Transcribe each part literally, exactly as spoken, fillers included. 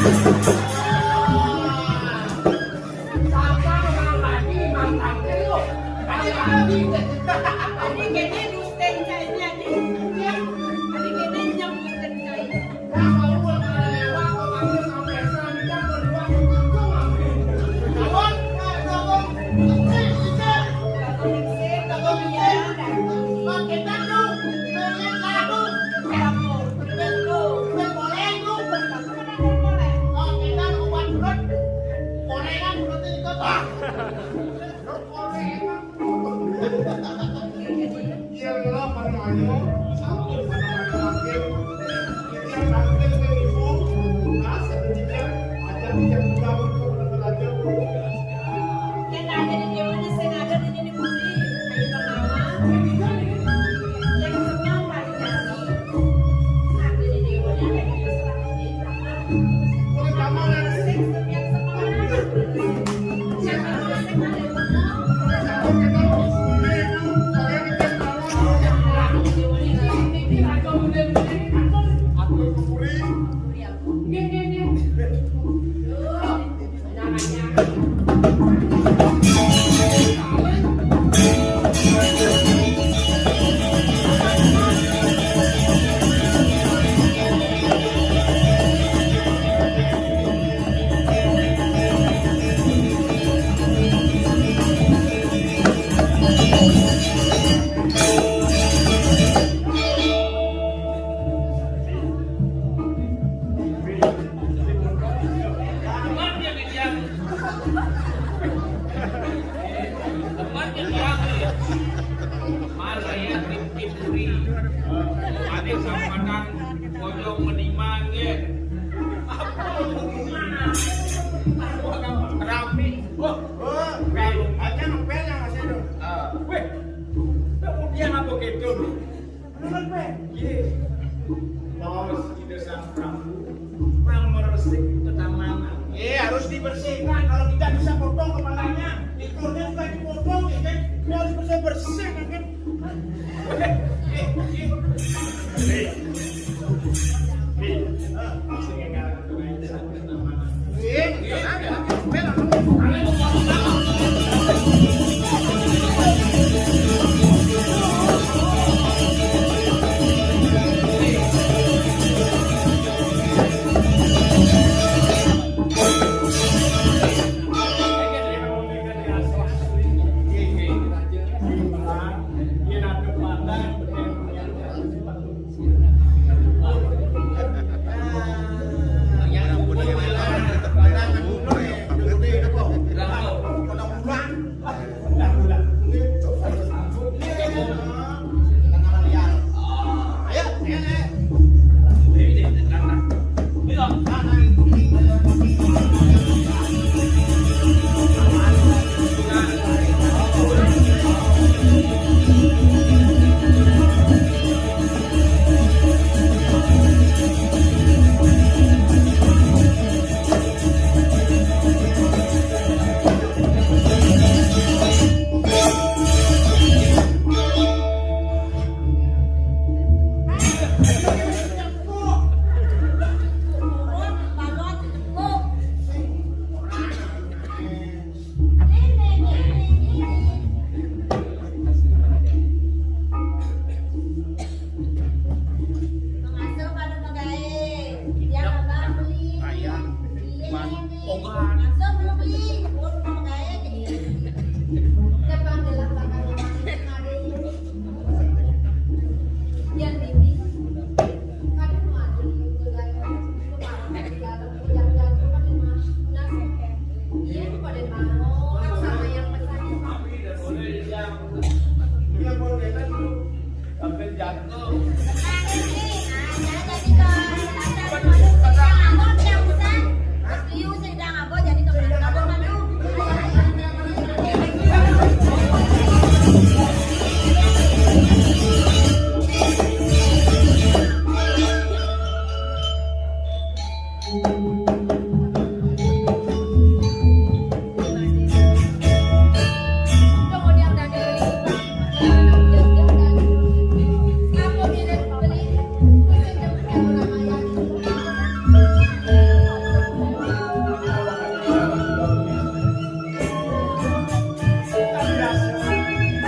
Ini kayaknya dusten kayaknya nih. Ya. Ini kayaknya nyambutin kayaknya. Iya, inilah apa namanya? Satu, apa namanya? Makin. Ini yang tampil ke ibu. Nah, sedemikian. Aja yang juga untuk belajar. Yang ada di Dewan, saya ada di sini, Budi. Ayo, Bang Mama. Yang semua validasi. Nah, ada di Dewan, ada di Dewan. Tempatnya diambil. Mana ya, tim-tim Puri. Ada sama Padang, Bojong, Meniman, ya. Apa lu gimana? Rame. Wah, wah, aja ngepel yang masih ada. Ah. Weh, kemudian apa gitu? Menurut gue, iya. Bos, kita sang Prabu, bang meresik ke tanaman. Iya, harus dibersihkan. Kalau tidak bisa potong kepalanya, likurnya juga dipotong, ya kan? Dia harus bersih bersih, ya kan? Nih, nih, nih, sing ngarang tanaman.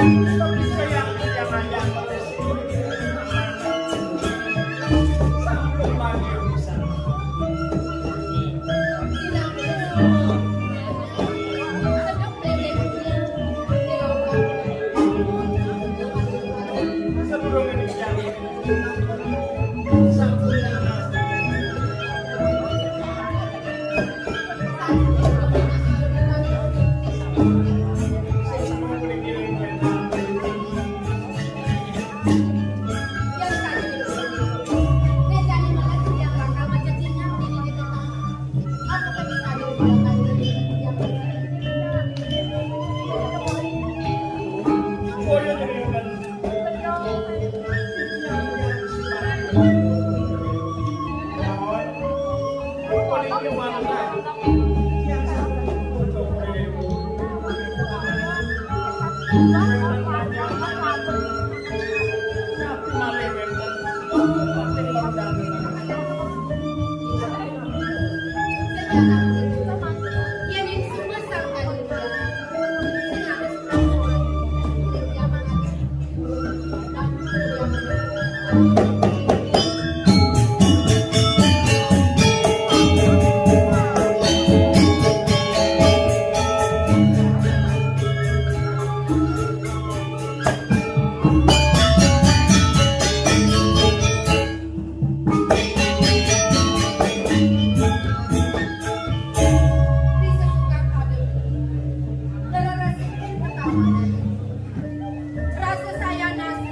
Rasa saya nasi.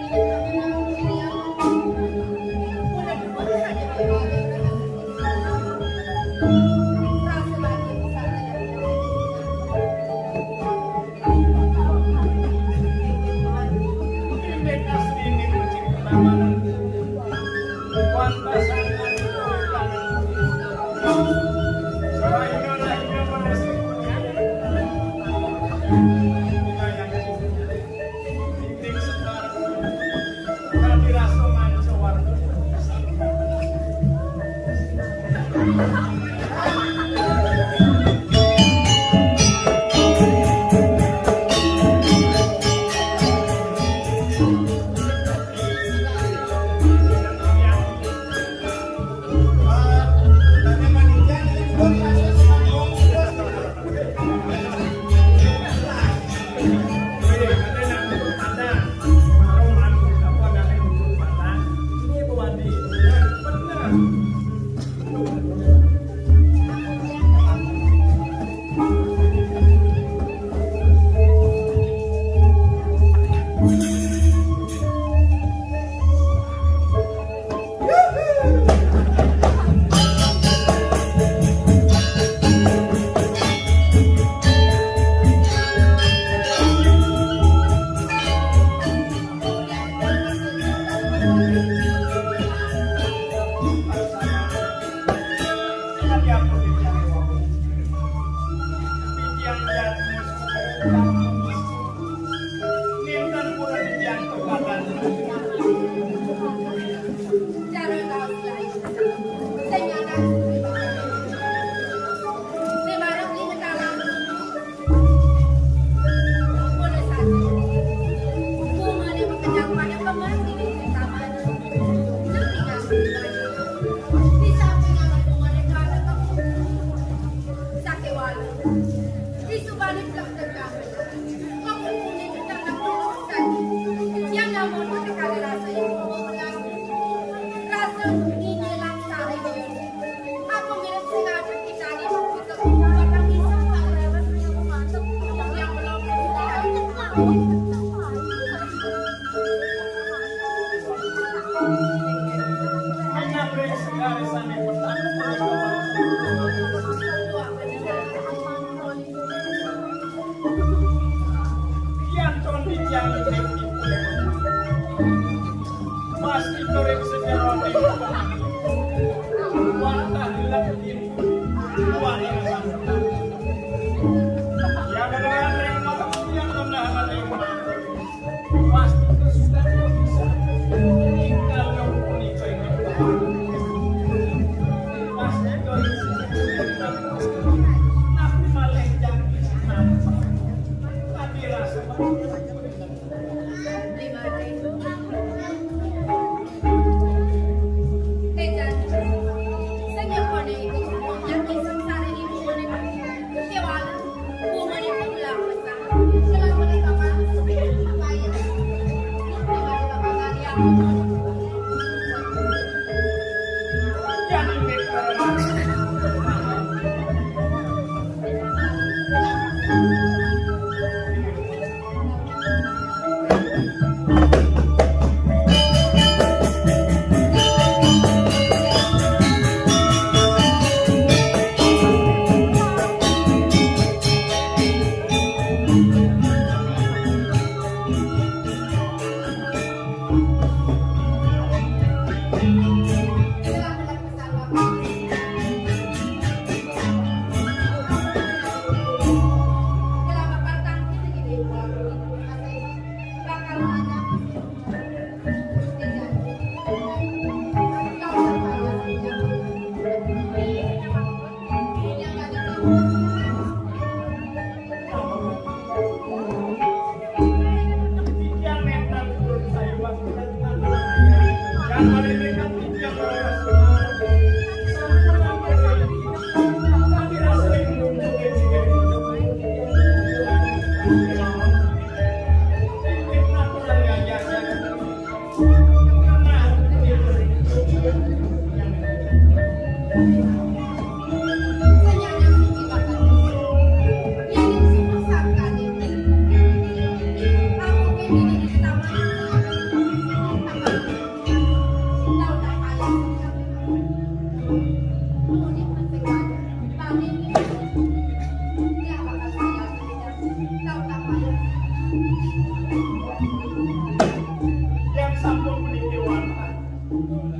Yang sampun puniki wantah.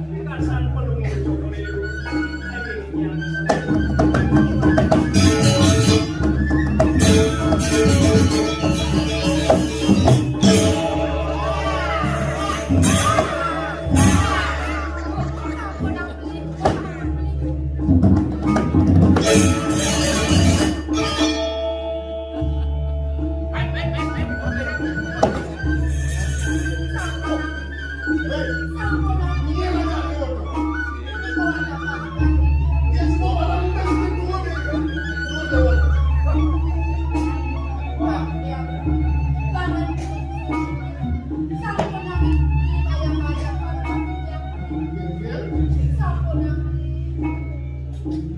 Pitasan pelungguh Joko Ril.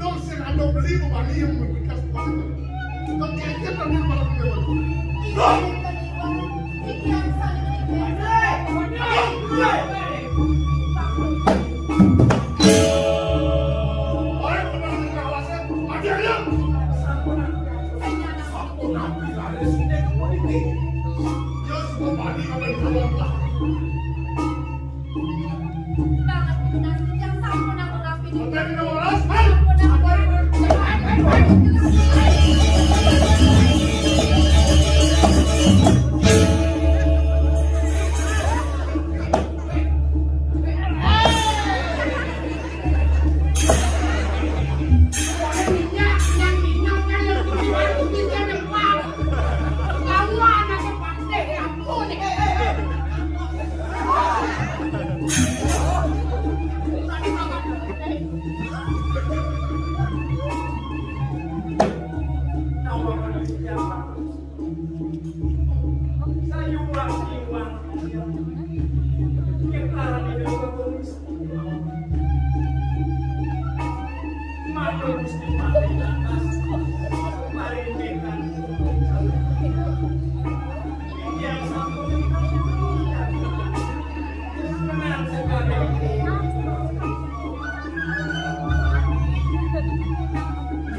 Dong sing ado beli bebani yang memberikan sepatu. Kok kecil tapi malah punya baju. Orang pernah dengar alasan, ada yang. Sampun nabi lari sini ke politik. Dia semua bani kalau dibuat lah. Banget, Mas. Yang sampun aku ngelakuin. Apa yang kamu rasa? Sampun aku ngelakuin.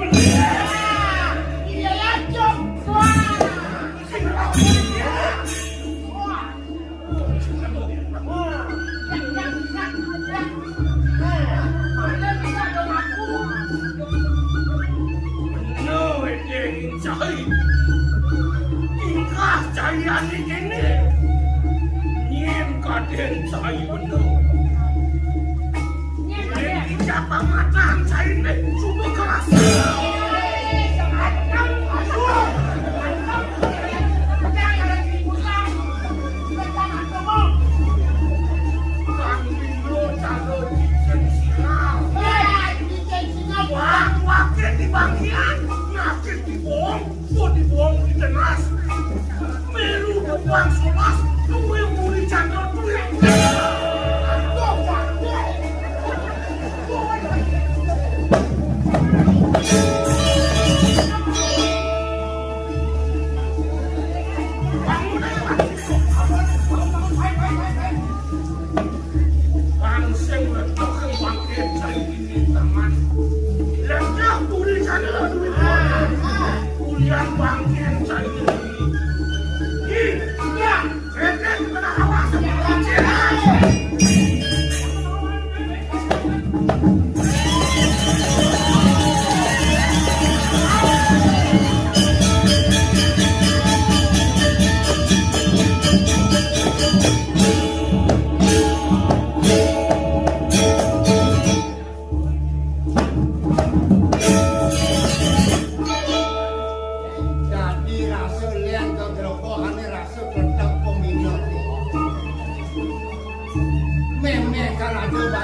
Bener, Ding Cai. Tingkah Cai ane kene. Nyen kaden Cai bener. Nyen ijab pamatahan Cai ne suba keras. Kang Bino cara cicing singa. Hei, cicing singa. Wah, wakil di bagian, nakit di bohong, kok di bohong di teras. Melu buang solas, duwe muri candra duwe.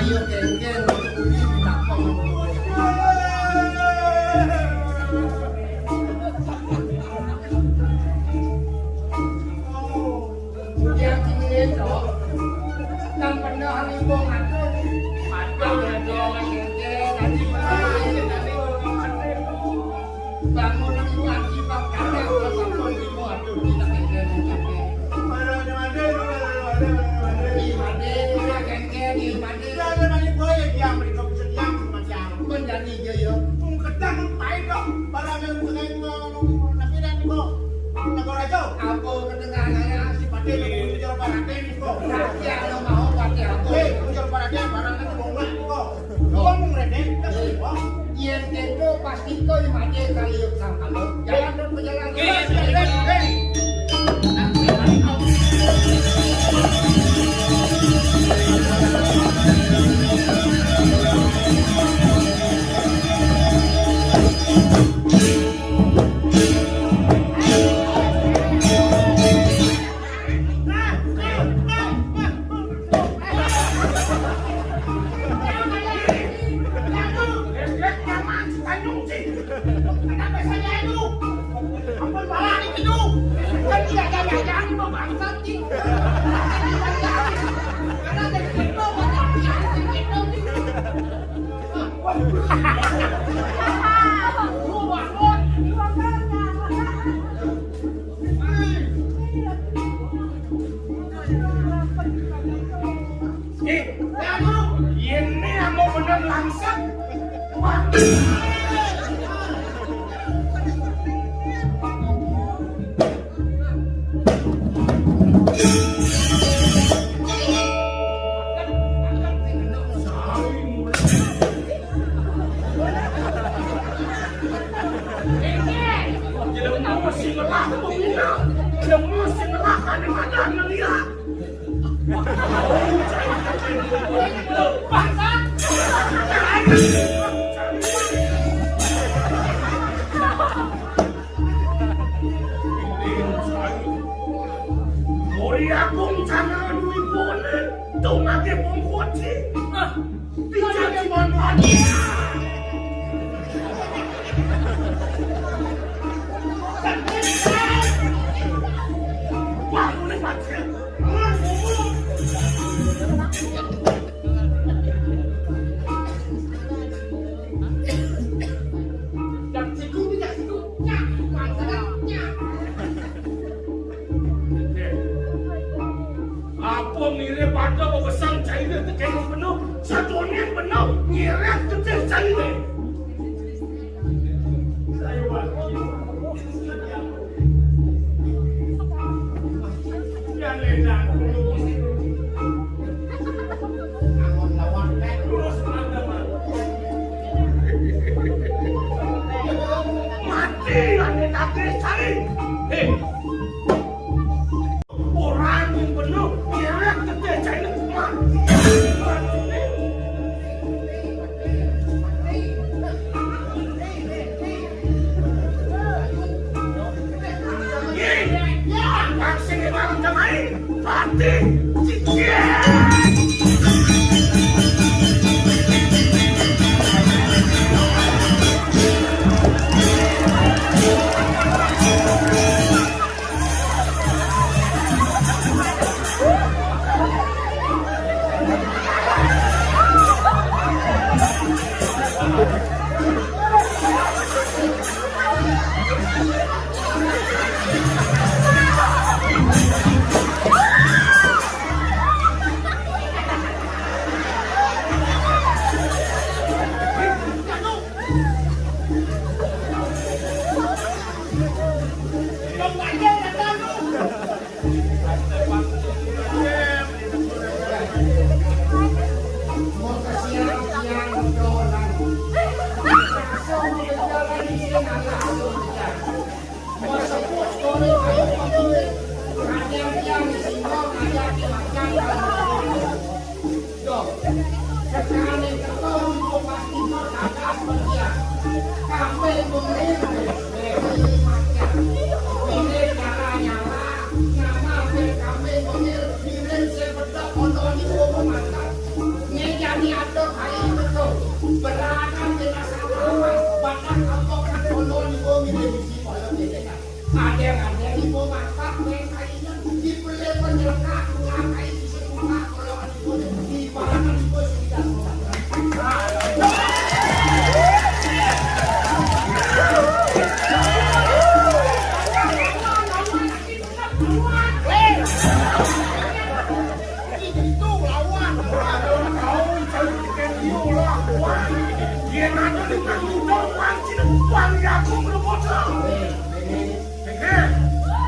Iya, kéngkén, kuwi ditakon. Yang sini, Cok. Nang pernah hari gua ngatur. Ngatur, ngatur, kéngkén, tadi pernah, tadi pernah. Bangun aku akibat karena aku bangun di bawah tuh, kita kengkeng, kengkeng. Mana, mana, mana, mana, mana, mana, mana? Di mana, udah kengkeng, di mana? Udah, udah, balik, boy, diam, di kau bisa diam, cuma diam. Menjadi dia, ya. Tung kedang, pahit, dong. Barang yang bukan, tapi dan, kok. Negara aja. Apa kedengarannya? Si Pati, lu, lu, jawab, Raden, kok. Raden, lu mau, Pati, apa? Hei, lu, jawab, Raden, barang itu mau nggak, kok. Wong ngredek, wong. Yén kéto pasti kowe mati kali yuk sangkal. Jalan terus berjalan. Hei, hei, hei, hei. Eh, yén né amo bener langsat. Wah. Jemu sing ngelah pemina, jemu sing ngelah kadang-kadang ngeliat. Ori aku rencana duwe pone, dongake wong kuwi. Ah, dijadi manfaat. Wah, ini mati. Apa ngire pada pemesang caire tekeno penuh, satunya penuh, ngirit getih caire. Mati, ane mati, cari. Hei. Orang yang penuh, ngirit getih caire kuman.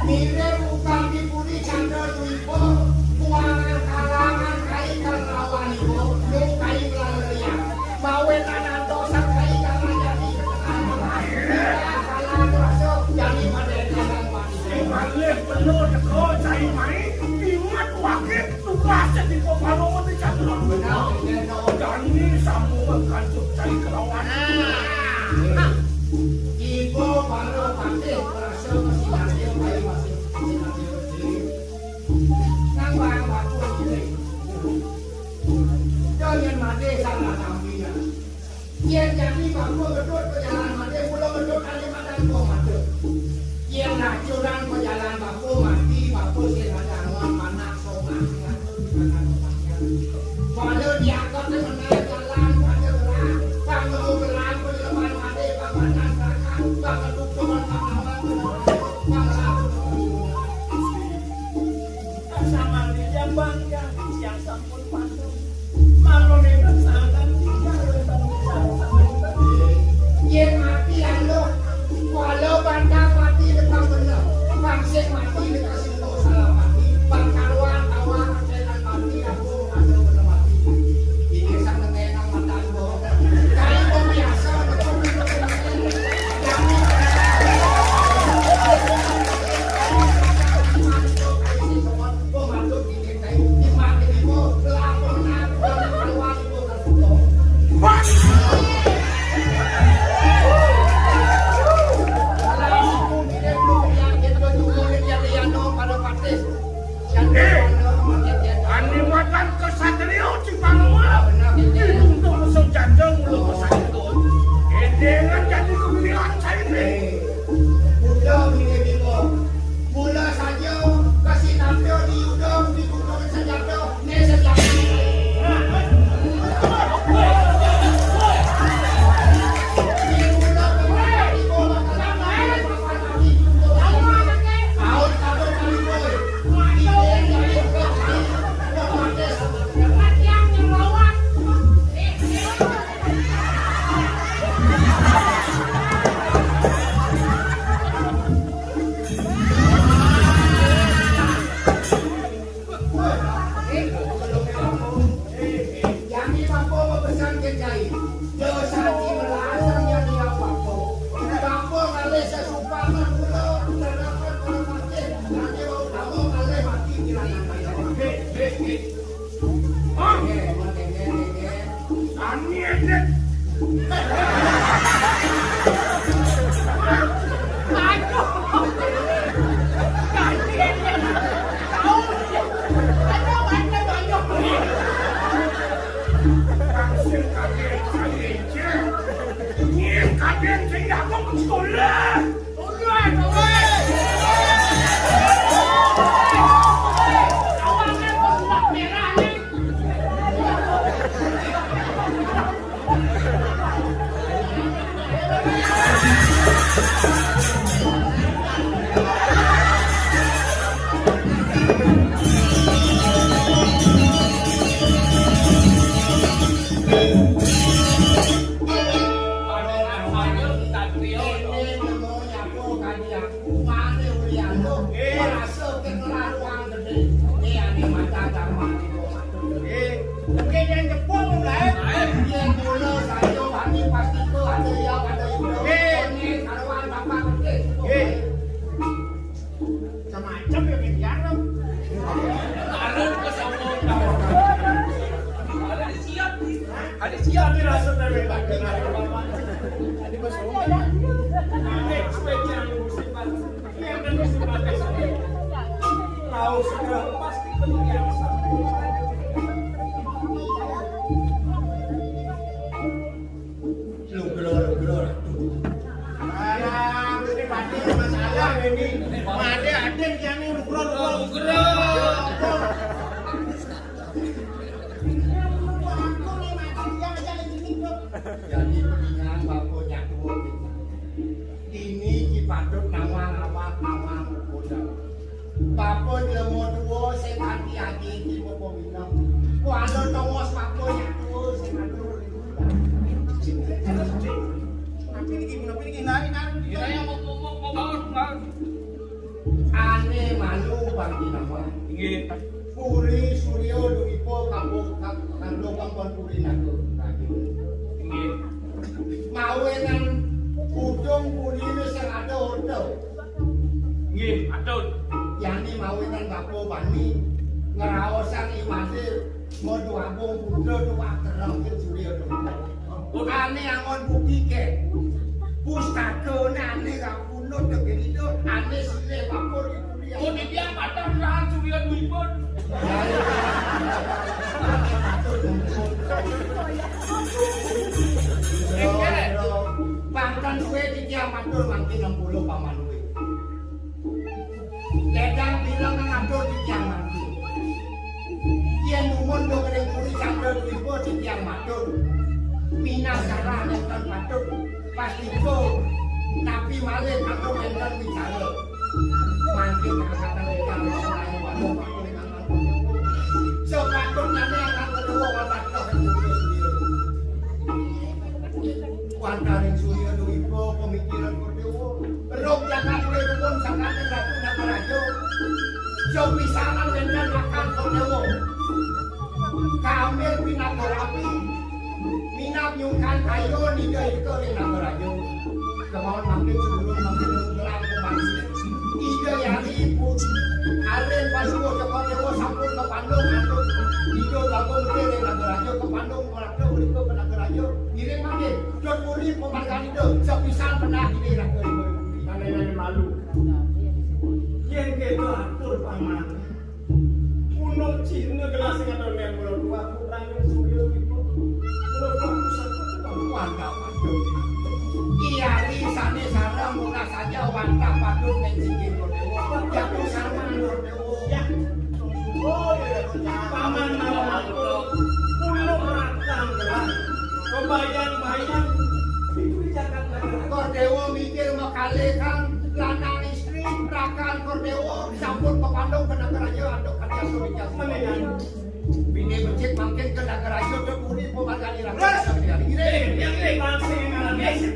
Mirip utami puri candra dwipa, kuangan kalangan kai kang lawan ibu, lu kai melalerian. Mawen anantosan kai kang rajani ketengan. Kalangan rasa jani madeni alang wani. Malih penuh teko cai mai, ingat wakil tugas di Kopalo di Candra. Benar, benar. Jani sambung kantuk cai kelawan. Ibu para patih merasa masih hadir, bayi masih, masih hadir. Nang barang batu ini. Jangan mati salah sampinya. Yén jani bapa ngedut ka jalan madé, mula ngedut ané madan gong mata. Yén lacuran ka jalan bapa mati, bapa sing ada angon panak soman sing atur di tangan kematian. Pada diangkat meneh jalan pada gerak, panggemu gerak, penyeleman madé, pamadan serakan, pangedukungan pangawal, pangawal. Sama dia bangga, yang pun patuh. Malu memang sangat tinggal dalam bicara. Yén mati anu, walau bantang mati depan bener, pangsik mati dekat situ salah mati, bangkaruan tawar setan mati, aku ada bener mati. Ini sang nengah nang mata gua. Kayak gua biasa, betul. Andi matan kesatria Cipangua. Dituntut sejata mula kesatria. Edengan jadi kembilan saiki. Mula bini bimbo. Mula saja kasih tampil di yuda, di gunung senjata, ne senjata. Jani bapa bepesan ke cai. Yo sati melasang jani bapa. Bapa ngalih sesumpah mula utarakan para mati. Nanti bapa kamu ngalih mati di lanang. Hei, hei, hei. Hah? Hei, hei, hei, hei. Kami aja. Mungkin yang jepun mulai. Yang mula saya wani pasti tu ada yang ada yang. Ini karuan bapak gede. Semacam ya biar. Ada ke sono. Ada siap. Ada siap. Ini rasa dari bapak. Ada ke sono. Ini spesial musim. Lugro, lugro, ratu. Alah, ini pasti masalah ini. Ada, ada yang ini lugro, lugro. Lugro. Jadi mendingan bapaknya tua. Dini ki patut nawang awak nawang kuda. Bapa jelema tua sing ati-ati ki bapa minum. Kuala tongos bapa nya tua sing atur. Ane malu bagi nama. Inggih. Puri Surya Dwipa kapung kandhung puri naga. Inggih. Mawinan udung puri sing ada ordo. Nggih, atur. Yani mawinan bapa bani ngraosang iwase Madhu Agung Putra tuwak terang ke Surya Dwipa. Ane angon bukti ke. Pustakane ane ra punut degene itu, ane silih wapur itu dia. Oh, dia patah lahan Surya Dwipa. Pangkan suwe titiang matur mangke enam puluh paman suwe. Ledang bilang ngatur titiang mangke. Yen dumun do kering puri Candra Dwipa titiang matur. Minangka nenten patut. Pastika napi malih kanggo wénten wicara. Mangke kakatan ingkang selain wau. Sepatutnyané akan kedua wadah. Wantaning Surya Dwipa pemikiran Kodewa. Rong jagat wénten sangkaning Ratu Nagaraja. Sepisanan wénten akan Kodewa. Kamil pinagarapi. Minab nyungkan kayo nida ika ring Nagaraja. Kemawon mangkin sedulur mangkin ngelang pemangkin. Ida yari pun. Alin pasuko Joko Dewa sampun kepandung atur. Ida lagu mesti ring Nagaraja kepandung merata berikut ke Nagaraja. Ngiring mangkin. Dot puri pemarganida. Sepisan pernah ini raga. Nane-nane malu. Yen keto atur paman. Punung Cina gelas sing ada nang Mula Dua, putrane Surya Dwipa. Mula Dua pusat kota. Mantap, mantap. Iyari sane sareng murah saja wantah patut ning singkir Kodewa. Jatuh sama Kodewa. Ya. Oh, ya, ya. Paman malah punung ratang gelas. Kebayang-bayang. Itu di Jakarta. Kodewa mikir makale kan lanang Rakan Kordewo sampun kepandung ke Nagaraja antuk kalian Surya. Bini becik mangkin ke Nagaraja ke budi pemargani rakan. Ngiring, ngiring, ngiring.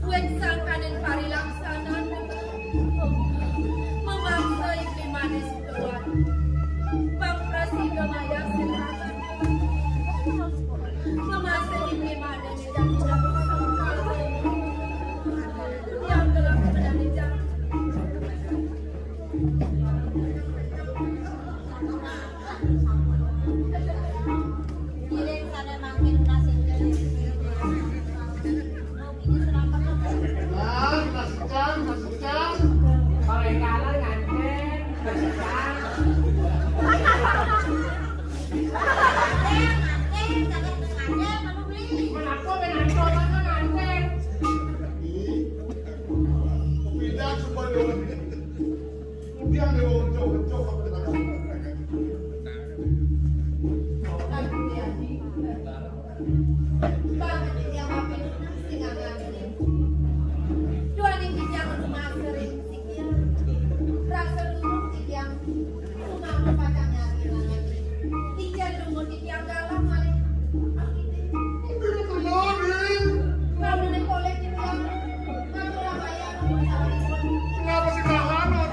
Wit sangkaning parilaksanan, memaksa ibu manis keluar. Pang prasida maya siragan. Memaksa ibu manis dan sangkaning. Yang telah menjadi janji. Ngiring sane mangkin nasib. Ah, Mas Cang, Mas Cang. Parengkalan nganten, Mas Cang. Nganten, nganten, nganten, nganten, anu beli. Menapa, menapa, menapa nganten? Ih, pindah supaya Kemudian dia mau mencoba-coba ke dalam. Bang, dia makin sing nganggani. Duaning titiang rumah sering sikil. Rasa lurung titiang rumah pacang nyari. Titiang lumut titiang galah malih. Kenapa sih kahanan?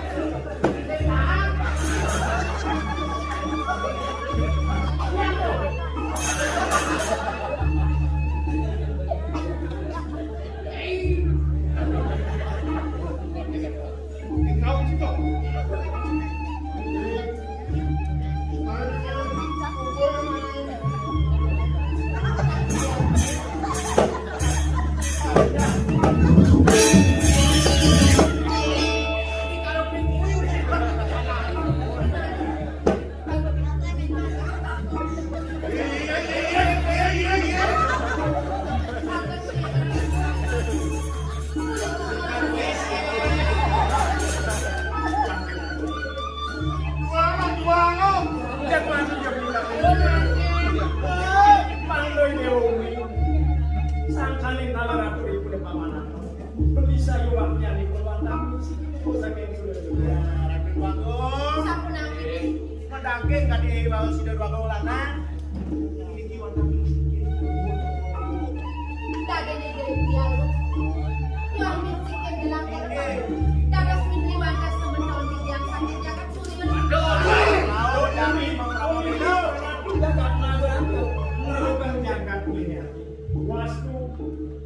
Saking sudah. Sapunapi? Madangking kadi baos sida dua lanang. Niki wonten. Kadene Dewi Tiang. Tuan Minsikin Gelang Kerta. Dados mimpi wantah semeton titiang saking jagat Surya. Aduh, kami mau jagat naga. Ngerubah jagat dunia. Wastu,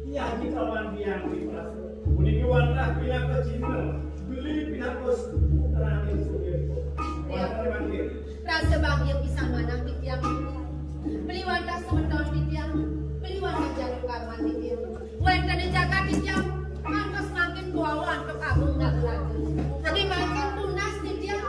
iya, kita lawan Biang Wipras. Puniki wantah pinaka cindel, beli pinaka putrane Surya. Wantah mangke. Rasa bahagia pisan manah titiang. Beli wantah semeton titiang, beli wantah jalu karman titiang. Wenten jagat titiang, ngantos mangkin kuwawa antuk agung nagaraja. Di mangkin tunas titiang,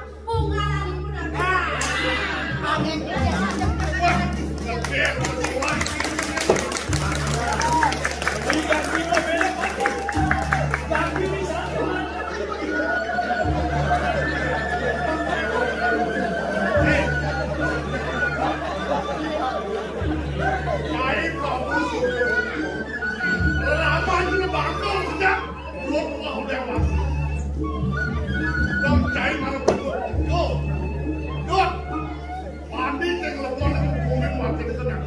Rama ini bakal sejak Dut, wah, udah, Mas. Dong, cai mana betul? Yo. Dut. Mandi, cek, lepon, mungkin mati di tengah.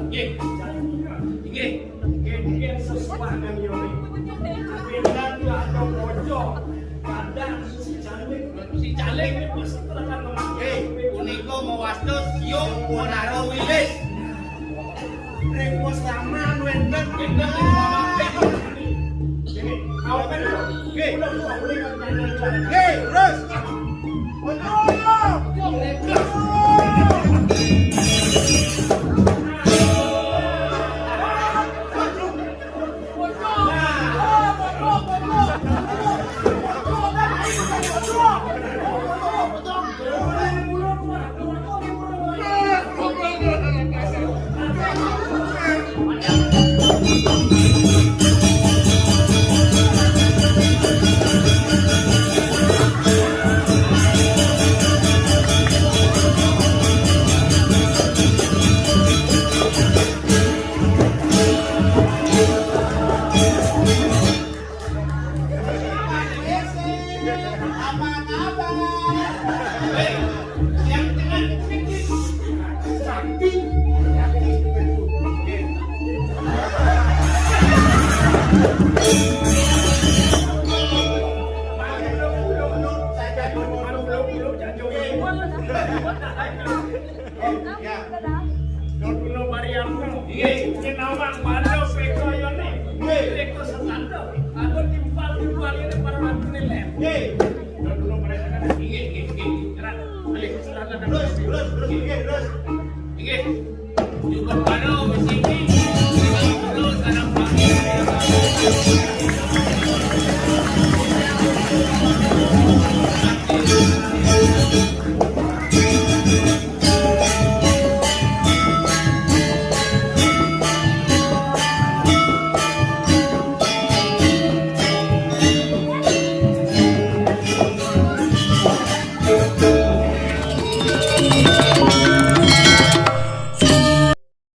Nggih. Nggih. Nggih, nggih, sesuai dengan yoni. Pindah tuh ada pojok. Kadang si Canik. Si Canik ini pasti terkenal. Nggih, punika mawasta Siung Wanara Wilis. Ring Pusraman wenten, wenten. Nggih, kaopen lho. Nggih. Nggih, terus. Betul. Apa kabar? Hei, yang dengan sedikit sakti. Ya. Doduna Bariarto. Nggih. Nyinawang banda peka yone. Nggih. Reka setanda. Ada timpal di luar ini para mantune len. Nggih.